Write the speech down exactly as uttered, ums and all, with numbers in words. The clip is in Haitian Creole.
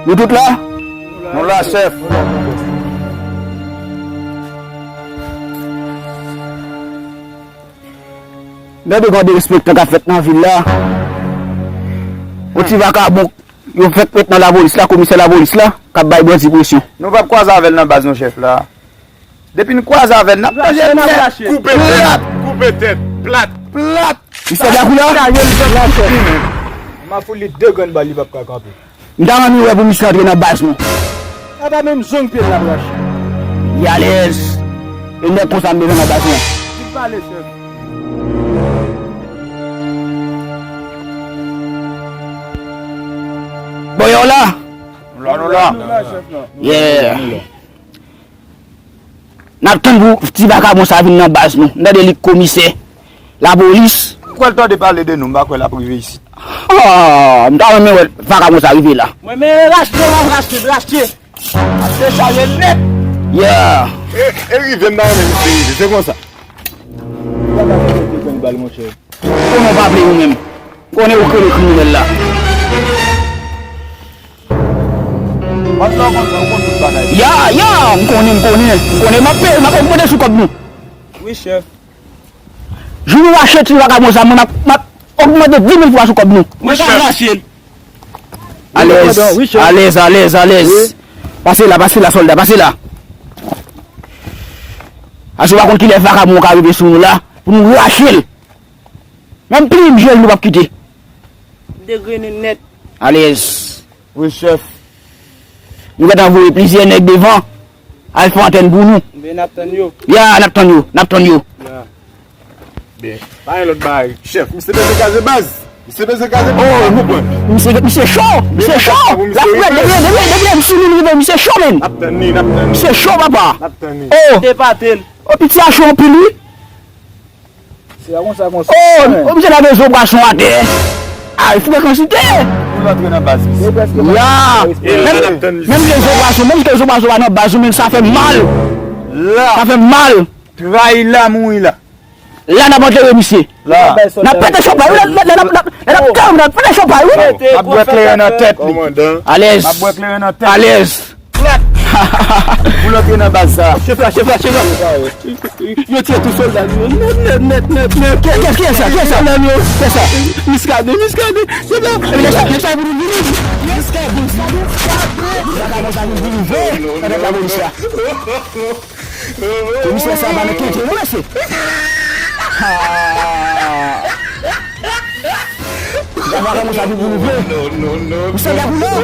Nou tout la? Nou la, chèf. Gade jan derespektan k ap fèt nan vil la. Yon ti vakabon, yo fèk met nan lapolis la, komisè lapolis la, k ap bay bandi presyon. Nou p ap kwaze avè l nan baz non, chèf la. Depi n kwaze avè l, n ap manje l nèt. Koupe tèt, koupe tèt, plat, plat. Misye Djakoula? M a fout li de grenn bal, li p ap ka kanpe. M ta renmen wè pou misye antre nan baz nou. E pa menm zong pye l n ap rache. Li alèz. E nèg konsa m bezwen nan baz mwen. Li pale, chèf. Bon, yo la? Nou la, nou la. Nou la, chèf la. Yeah. N ap tann pou ti vakabon sa vin nan baz nou. M tande li komisè lapolis. M kwè l tande pale de nou, m pa kwè l ap rive isit. Ah, m ta renmen wè vakabon sa rive la. Mwen men rache, m ap rache, rache. Ap dechaje nèt. Yeah. E, e rive, m ta renmen misye rive, se konsa. Ou pa ka fè mete grenn bal, monchè. Konnen w pa vle ou menm. Konnen ou kreye kriminèl la. Patnè, w konn, w konn tout bagay. Ya, ya, m konnen, m konnen, m konnen, m ap peye, m ap ogmante sou kòb nou. Wi, chèf. Jou nou rache ti vakabon sa, mwen, m ap, m ap ogmante di mil fwa sou kòb nou. Mwen ka rache l. Alèz, wi, chèf. Alèz, alèz, alèz. Wi. Pase la, pase la, sòlda, pase la. Ase w pa konn kilè vakabon ka rive sou nou la, pou nou rache l. Menm plim jel nou p ap kite. Degrennen nèt. Alèz. Wi, chèf. Nou gentan voye plizyè nèg devan. Al fè antèn pou nou. Ebyen, n ap tann yo. Ya, n ap tann yo, n ap tann yo. Ya. Byen. Pa gen lòt bagay. Chèf, misye bezwen kraze baz. Misye bezwen kraze baz. Oh, nou pran. Misye, misye cho, misye cho. L ap fè, depi, depi, depi, depi, misye cho, menn. N ap tann li, n ap tann li. Misye cho, papa. N ap tann li. Oh. Epate l. Oh, piti a cho anpil, wi. Se la konsa, konsa. Oh, oh, misye lage zo bwa sou atè. Ay, frekans li te. Pou l antre nan baz. Ya. Menm, menm ke zo bwa sou, menm ke zo bwa sou pa nan baz ou, men sa fè mal. La. Sa fè mal. Trayi la, mouri la. La, n ap antere misye. La. N ap pete chanpay, wi. La, la, la, la, la, n ap, n ap pete chanpay, wi. M ap bwè kleren nan tèt li. Alèz. M ap bwè kleren nan tèt li. Alèz. Klak! Pou l antre nan baz sa. Chèf la, chèf la, chèf la. Yo tiye tout sòlda nou yo. Nèt, nèt, nèt, nèt, nèt. Kiyès, kiyès, kiyès sa, kiyès sa? Sòlda nou yo. Kiyès sa? Miskaden, Miskaden. Chèf la. Nèg sa, nèg sa vin vini. Miskaden, Miskaden. Miskaden vin vini. Nèg la polis la. Komisè sa pa nan tenten, non, mesye. Ah. Gade vagabon sa vin pou nou vle. Misye la pou nou.